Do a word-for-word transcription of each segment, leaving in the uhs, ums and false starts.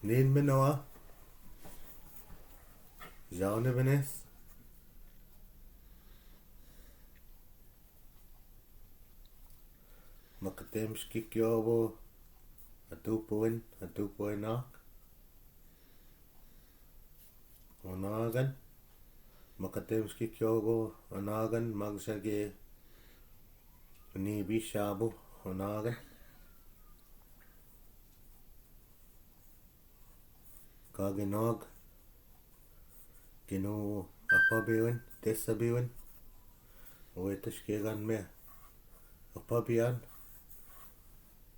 Nin minowa. Jaune benes. Makatem skikyobo. Atupu en, atupu en ak. Onagan. Makatem skikyobo, onagan, magsage. Ni bishabu, onagan. Kaginog. Kinu apabiwin, tesabiwin. Wetash kegan me. Apabian.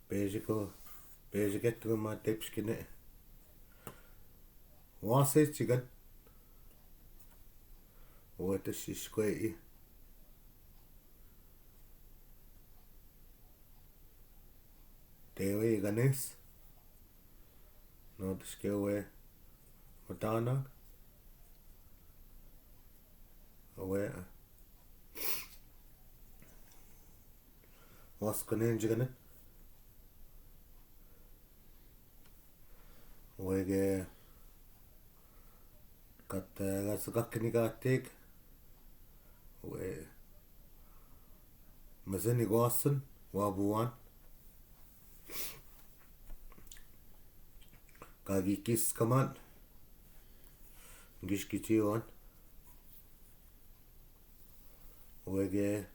Pejiko, pejiket guma tepskine. Wase chigan. Wetash iskwe i. Tewe i ganes. No, tashke we. Watana. We. Waskone jigane. Wege. Kat, eh, gas gakini gatik. We. Mazani gwasan, wabuwan. Kagi kis kaman. Gish kitiwan. Wege.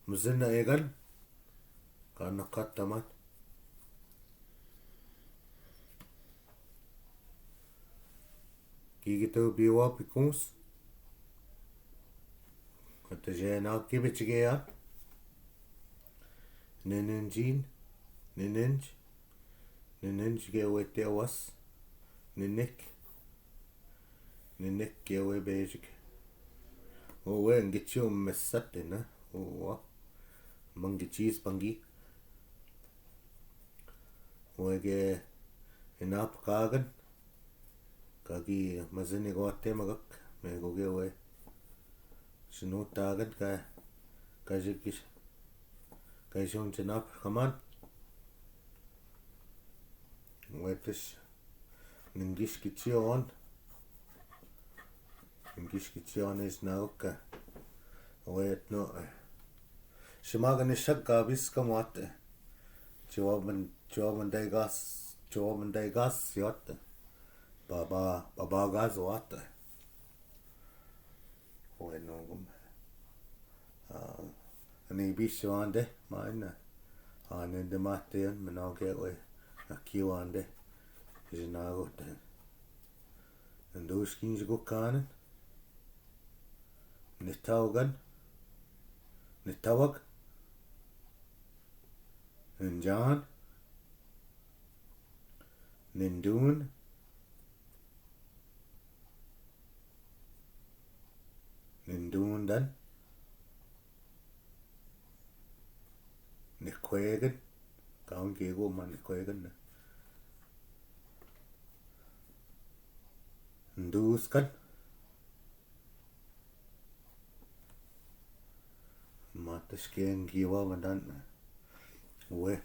Mazana egan. Kana kataman. Kikito biwa pikons. Kata jena kibichigean. Nenenjin. Nenenj. Nenenj ke we tewas. Nenek. Nenek ke we bejik. O we ngichi o mesatena. O wa. Mangichis pangi. Wege inap kagan. Kagi mazini gwate magak. Megoge we. Sinutagan ka. Kajikis. Kajikis inap kaman. Wetis. Ningis kichion. Ningis kichion is na oka. Wet no. Simagan isak gabis kamwat. Chiwaban, chiwaban daigas, chiwaban daigas yot. Baba, baba gas wat. Weno gum. Ah, ani bis wande, maina. Ani de mate, menoge we. Aki wande. Jinago te. Ndu skin jigo kanan. Nitawgan. Nitawag. Njan. Nindun. Nindundan. Nikwegen. Kaun kego ma nikwegen. Nduskan. Matas keng kiwa madan. We.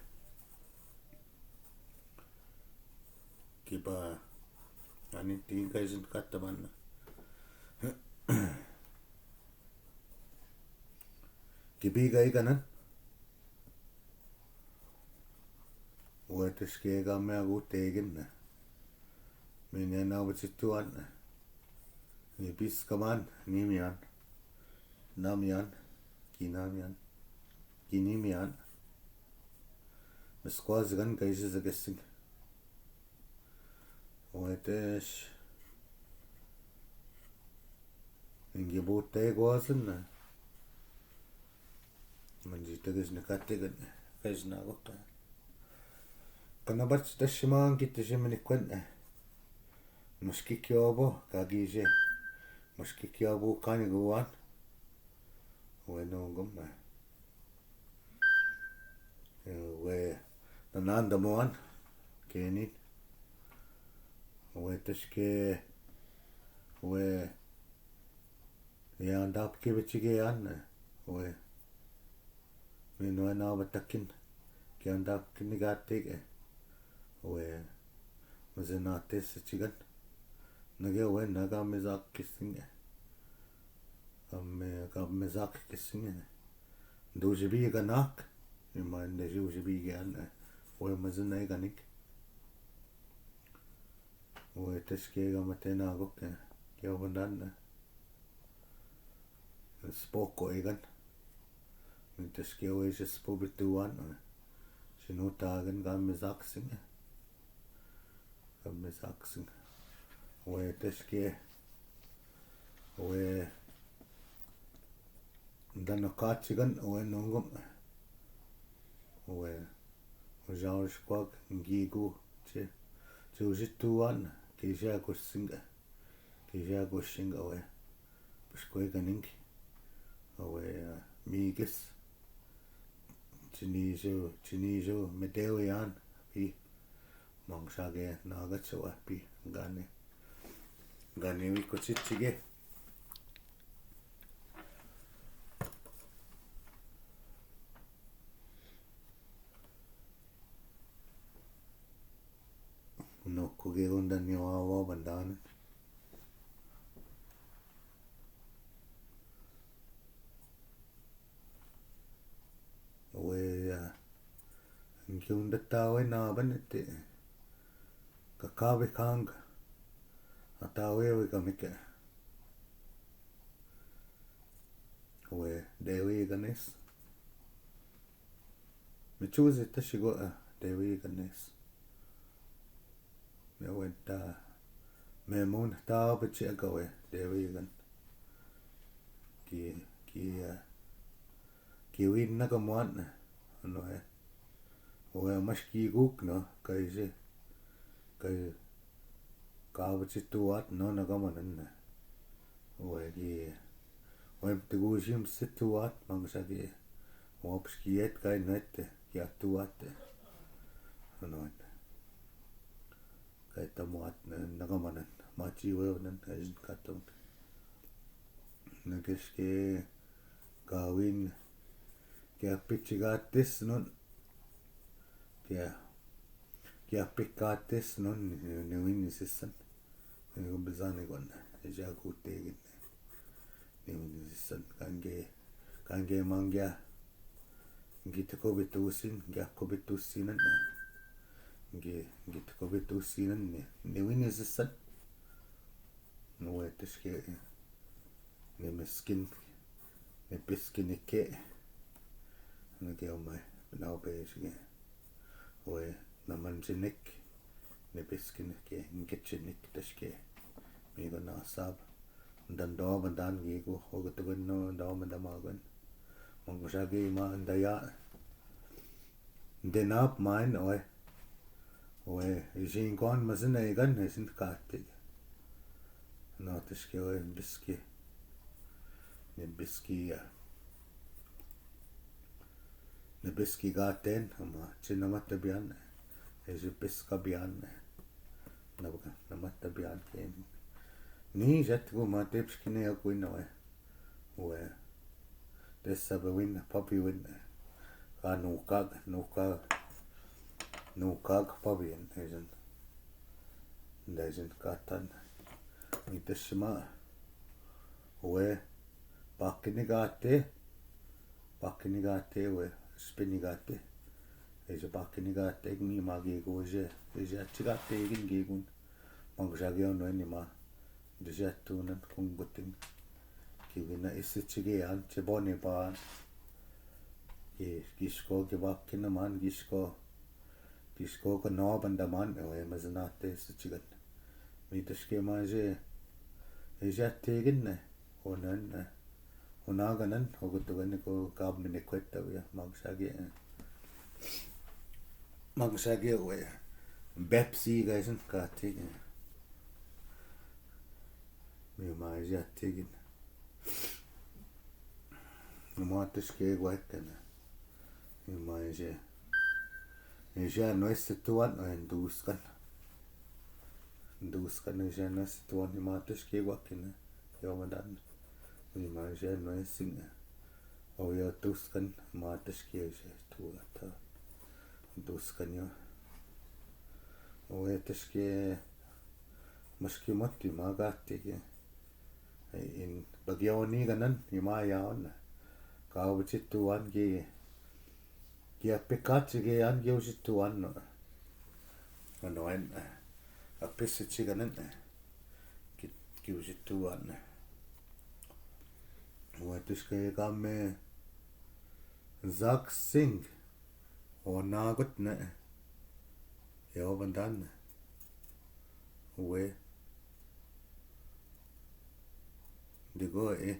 Kiba. Ani tingkai sin kataman. Kibi kai kanan. Wetas kega me agu tegen na. Menen awa situan na. Ni bis kaman, ni mian. Na mian. Kina mian. Kini mian. Meskwa zagan kaisi zagesing. Wetas. Ningi bute gwasin na. Manji teges na kategan. Kaisi na goka. Kana bat tasiman kita siman ikwen. Maski kiobo kagije. Maski kiobo kani guwan. Weno goma. We nananda moan kenin. We taske we yandap ke bechige an we. Mino na batakin ke yandap ke nigatik we. Masanate sa tikan. Nake we na ka mesakising. Ka me, ka mesakising. Ndu sibi kanak. Ni ma ndu sibi kan. We masana kanik. We teskeka matena kok. Ke obandan. Spoko ikan. Ni teske we si spobituan. Sinutagan ka mesakising. Ka mesakising. We teske. We danakatikan we nungum. We. We jauskwak ngigu. Ti. Ti usituan. Kisia kusinga. Kisia kusinga we. Puskwe kaningi. We, mikis. Tinijo, tinijo, medewe an. Pi. Mangsage, naga chewa, pi. Gane. Gane wi kuchichige. No, kuge undan yo awa bandan. We, a, ngiunda tawe na banete. Kakabe kang. Atawe we kamike. We, dewe ganes. Michuzi tasigo a, dewe ganes. Mewenta. Memun ta bachi agawe, dewe gan. Ki, ki, a, ki win na kamuan, ano e. We mas ki guk no, kaisi. Kai, ka bachi tuat no na kamanan. We ki, we tigusim si tuat, mangsagi. We pas ki et kai no et, ki a tuat. Ano et. Kai tamuat na, na kamanan. Machi we nan, kaisin katam. Na keske, kawin, kia pichi gatis non. Kia, kia pik gatis non, ni, ni win ni sisan. Ni ko bizani kon, ni ja kutegin. Ni win ni sisan, kange, kange mangya. Ngi tiko bitusin, ngi ako bitusinan. Ngi, ngi tiko bitusinan ni, ni win ni sisan. No we teske, ni miskin, ni piskin ike. Ngi ke omai, na ope sige. We, na manjinik, ni piskin ike, ngi jinik teske. Mi ko na sab. Ndan do bandan gi ko, ho ko tugan no, do bandan magan. Mangsagi ma ndaya. Denap main oy. Oy, isin kon masin egan, isin kati. No, teske oy, biski. Ni biski ya. Ni biski gaten, ama, chinamata bian. Isi biska bian. Nabaka, namata bian ken. Ni jat ko ma tepskine ya kuin oy. We. Tesa be win, papi win. Ka nukag, nukag. Nukag papi win. Ejen. Ndejen katan. Mitesma. We. Pakini gate. Pakini gate we. Spini gate. Eje pakini gate ni magi goje. Eje achi gate gin gigun. Mangsagi ono ni ma. Dija tunan kungguting. Ki wina isi chige an, chiboni ban. Ki, kisko, ki bakina man, kisko. Kisko ka no bandaman, ewe mazinate si chigan. Mitas ke maje. Eja tegin ne. Onan ne. Onaganan, ogutugan ko kab minikwet tawiya, magsage. Magsage we. Bepsi gaisin kati. Mi maja tegin. Matas ke guakana. Mi maja. Eja no es tuan, o en duskan. Duskan eja no es tuan, mi matas ke guakana. Yo madan. Mi maja no es singa. O yo tuskan, matas ke eja tuata. Tuskan yo. Owe, teške, maške mati, ma kati ke. In, bakioni kanan, i ma yaon. Ka witi tuan ke, ke apikati ke an ke witi tuan no. Ano en, apisi ti kanan. Ke, ke witi tuan. Owe, teške kame Zak Sing. O na kot ne. E o bandan. Owe. Dego e.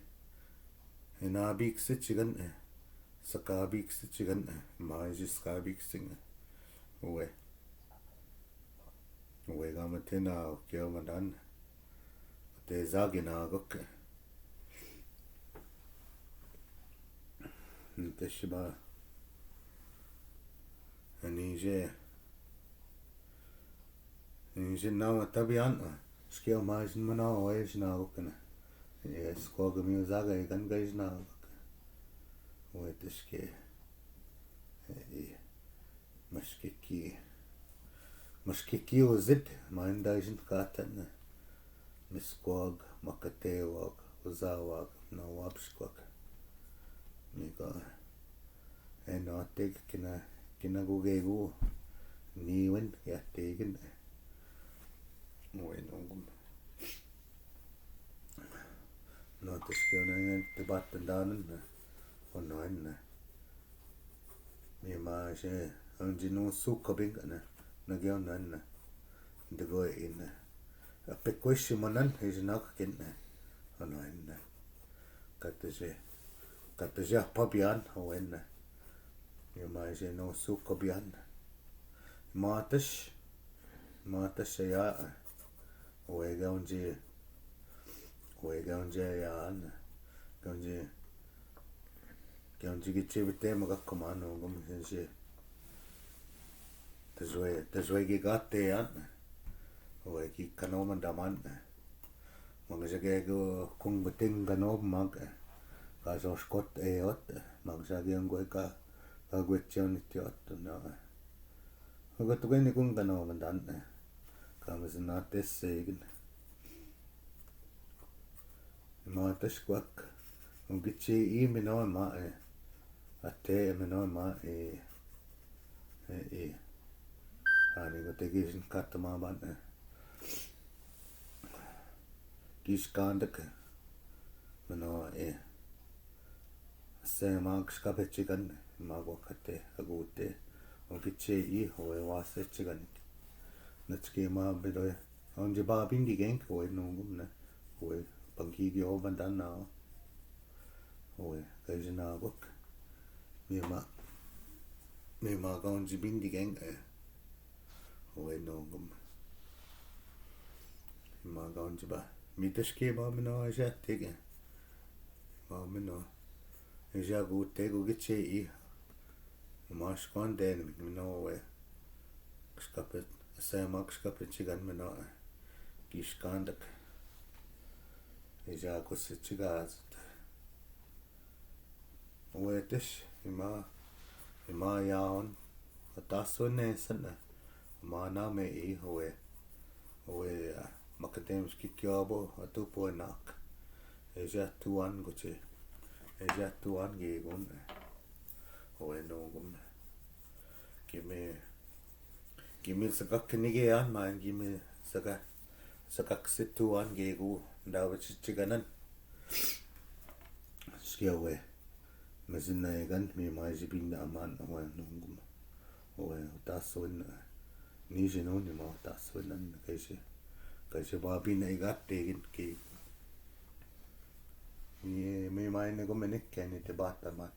E na bik si chigan e. Saka bik si chigan e. Ma ji saka bik sing e. Owe. Owe, kame te na o keo bandan. Te zagi na gok. Te shiba. Ani je. Ani je na tabian. Ske ma jin mana o e jin na gok na. Yes, ko gami zaga e gan ga jin na gok. Owe, te ske. E, e. Maškiki. Maškiki o zid, ma inda jin katan. Miskwag, makatewag, uzawag, na wabškwag. Nika. E na teg kina, kina gugegu. Niwin, ya tegin. Wen ungum. No, te ske o na ngan te batan danan. O no en. Mi ma se, an jinu su kabing na, na geo na na. Dego in na. A pekwe si manan, is na kakin na. Ano en na. Kata se, kata se a pabian, o en na. Mi ma se no su kabian. Matas, matas se ya. Owe, gaunji, owe, gaunji ya na. Gaunji, gaunji ki chibite maga kamano, gaunji. Tazwe, tazwe ki gate ya na. Owe, ki kano mandaman na. Maga jage ko kung bating kano mag. Ka so skot e ot. Maga jage ang gwe ka, ka gwe chion iti ot na. Owe, tuke ni kung kano mandan na. Kame sina tese igin. Ma teškwak. Ugitsi i mino ma e. Ate mino ma e. E, e. Ani ko tegi sin katama ban e. Kis kandak. Mino e. Sema kis kape chikan. Ma ko kate. Agute. Ugitsi i ho e wase chikan. Natski ma bido e. Aunji ba bindi geng, owe nungum na. Owe, pangkiki o bandan na. Owe, kaisi na bok. Mi ma, mi ma kaunji bindi geng, e. Owe nungum. Mi ma kaunji ba. Mi teške ba mino aja tege. Ba mino. Ija gu tegu gitsi i. Maškon den mino we. Kis kapet, sema kis kapet chigan mino. Kis kandak. Ija gu si chigazat. Owe tes, ima, ima yaon. Ataso ne sana. Mana me i owe. Owe, a, makatem ski kiobo, atupo nak. Eja tuan goche. Eja tuan ge gun. Owe no gun. Gimi, gimi sagak nige an man, gimi sagak, sagak si tuan ge gu. Dawa chichiganan. Ski owe. Mazin na egan, mi ma isi bin na aman, owe no gun. Owe, utaswin, ni si no ni ma utaswin nan, kaisi. Kaisi ba bin na igat tegin ki. Ni, mi ma ini ko menik keni te bata man.